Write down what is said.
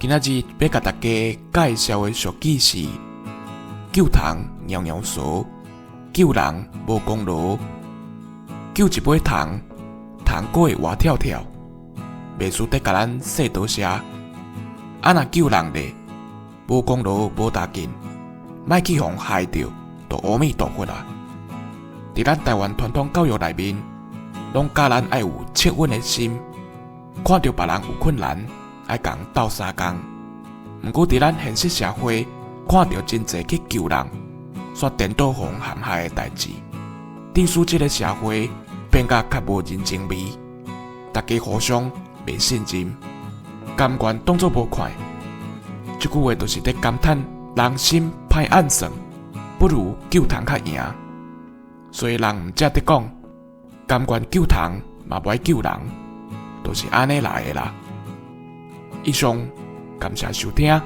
今仔日欲共大家介紹的俗語是：救蟲朋朋趖，救人無功勞。救一尾蟲，蟲閣會活跳跳，袂輸得共咱說多謝。啊，若救人咧，無功勞無大緊，莫去予害著，就阿彌陀佛啊！佇咱台灣傳統教育內面，攏教咱愛有惻隱的心，看著別人有困難，愛共鬥相共。毋過佇咱現實社會，看著真濟去救人，煞顛倒予人陷害的代誌，致使這个社會變甲較無人情味，大家互相袂信任，甘願當做無看。這句話就是佇感嘆人心歹按算，不如救蟲較贏。所以人毋才佇講，甘願救蟲嘛無愛救人，就是按呢來的啦。以上，感謝收聽。